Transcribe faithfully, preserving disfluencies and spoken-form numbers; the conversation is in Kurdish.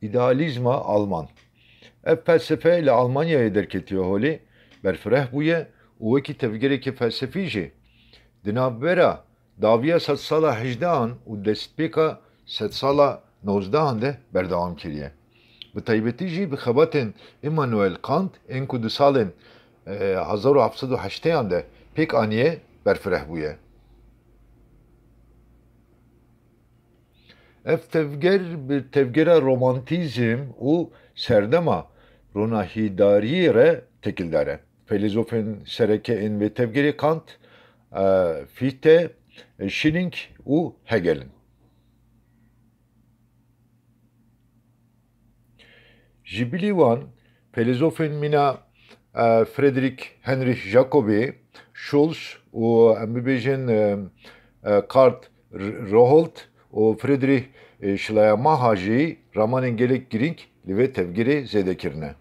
Îdealîzma Alman. Ev felsefe li Almanyayê derketiye holê, berfireh bûye û wekî tevgerekî felsefî jî di navbera dawiya sedsala hejdehan û destpêka sedsala nozdehan de berdewam kiriye. Bi taybetî jî bi xebatên Immanuel Kant ên ku di salên, e, hezar û heft sed û heştêyan de pêk aniye berfireh bûye. Ev tevger bi tevgera romantîzm û serdema ronahîdariyê re têkildar e. Feylezofên sereke ên vê tevgerê Kant, e, Fichte, Schelling û Hegel in. Ji bilî wan, feylezofên mîna, e, Friedrich Heinrich Jacobi, Schulz û em bibêjin, e, e, Karl R-, Roholt û Friedrich, e, Schleiermacher jî ramanên gelek girîng li vê tevgirê zêde kirine.